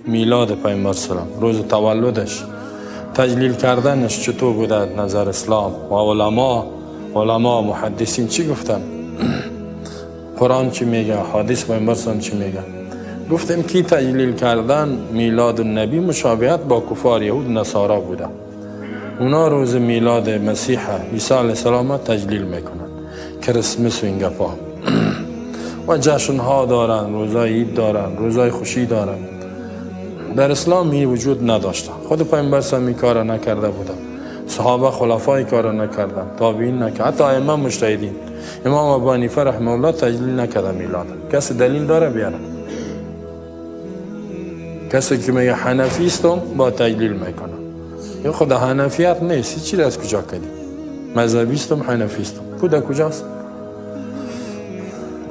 میلاد پیامبر سلام، روز تولدش، تجلیل کردنش چطور بوده از نظر اسلام و علما محدثین چی گفتن؟ قرآن چی میگه، حدیث پیامبر سلام چی میگه؟ گفتیم که تجلیل کردن میلاد النبی مشابهت با کفار یهود نصارا بوده. اونا روز میلاد مسیح عیسی علیه السلام تجلیل میکنن، کریسمس و این گپا و جشن ها دارن، روزای عید دارن، روزای خوشی دارن. در اسلام این وجود نداشته. خود پیامبر صلی الله علیه و کار نکرده بودن، صحابه خلفای کار نکردن، تابعین نکردن، حتی ائمه مجتهدین. امام ابو حنیفه رحمه الله تجلیل نکرده میلاد. کسی دلیل داره بیاره؟ کسی که میگه حنفیستم با تجلیل میکنه، این خود حنفیت نیست. چی از کجا کردی؟ مذهبیستم، حنفیستم، خود کجاست؟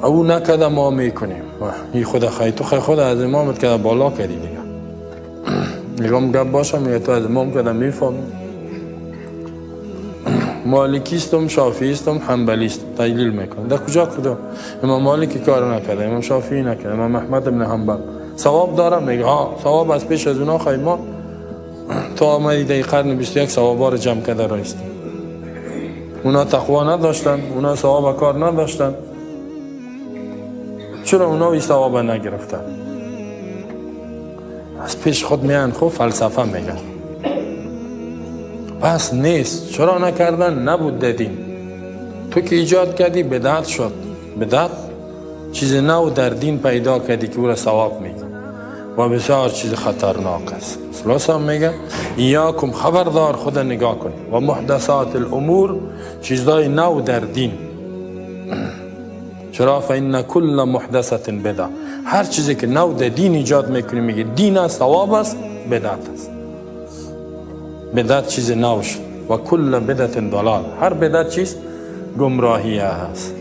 او نکرده ما میکنیم. این خود خیلی تو خود از امامت که بالا کردی دیگه. میگم گپ باشم میگه تو از امام کردم میفهمی. مالکیستم، شافعیستم، حنبلیستم، تجلیل میکنم. در کجا کدام؟ امام مالکی کار نکرده، امام شافعی نکرده، امام احمد بن حنبل. ثواب دارم؟ میگه ها ثواب از پیش از اونا خیلی ما تو آمدی در قرن 21 ثوابا رو جمع کرده رایستی. اونا تقوا نداشتن، اونا ثواب کار نداشتن، چرا اونا این ثواب نگرفتن؟ از پیش خود میان خوب فلسفه میگن. پس نیست، چرا نکردن؟ نبود دین. تو که ایجاد کردی بدعت شد. بدعت چیز نو در دین پیدا کردی که او را ثواب میگه و بسیار چیز خطرناک است. رسول الله میگه ایاکم، خبردار خود نگاه کن، و محدثات الامور، چیزهای نو در دین. چرا؟ فإن کل محدثة بدعة. هر چیزی که نو در دین ایجاد میکنی میگه دین است، ثواب است، بدعت است. بدعت چیز نو شد. و کل بدعت ضلال، هر بدعت چیز گمراهی است.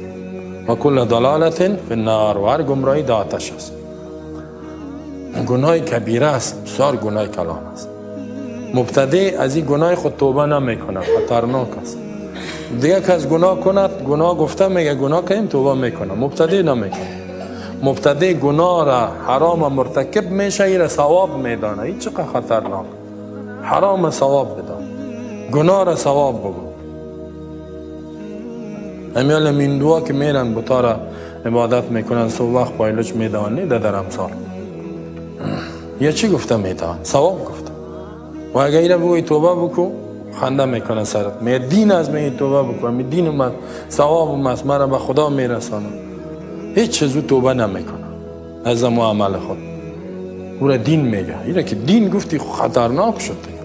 و کل ضلالة فی النار، و هر گمراهی در آتش است. گناه کبیره است، بسیار گناه کلان است. مبتدی از این گناه خود توبه نمیکنه، خطرناک است. دیگه کس گناه کند، گناه گفته میگه گناه کنیم توبه میکنه، مبتدی نمیکنه. مبتدی گناه را حرام مرتکب میشه، این ثواب میدانه. این چقدر خطرناک، حرام ثواب بدان، گناه را ثواب بگو. امیال میندوها که میرن بتا را عبادت میکنن، صبح وقت پایلوچ میدان نه در امثال یا چی گفته میدان؟ ثواب گفته. و اگه اینا بگوی توبه بکو، خنده میکنه سرت، میگه دین از می توبه بکن، می دین اومد ثواب اومد مرا به خدا میرسانه. هیچ چیزو توبه نمیکنه از امو عمل خود. او را دین میگه. اینا که دین گفتی خطرناک شد دیگه.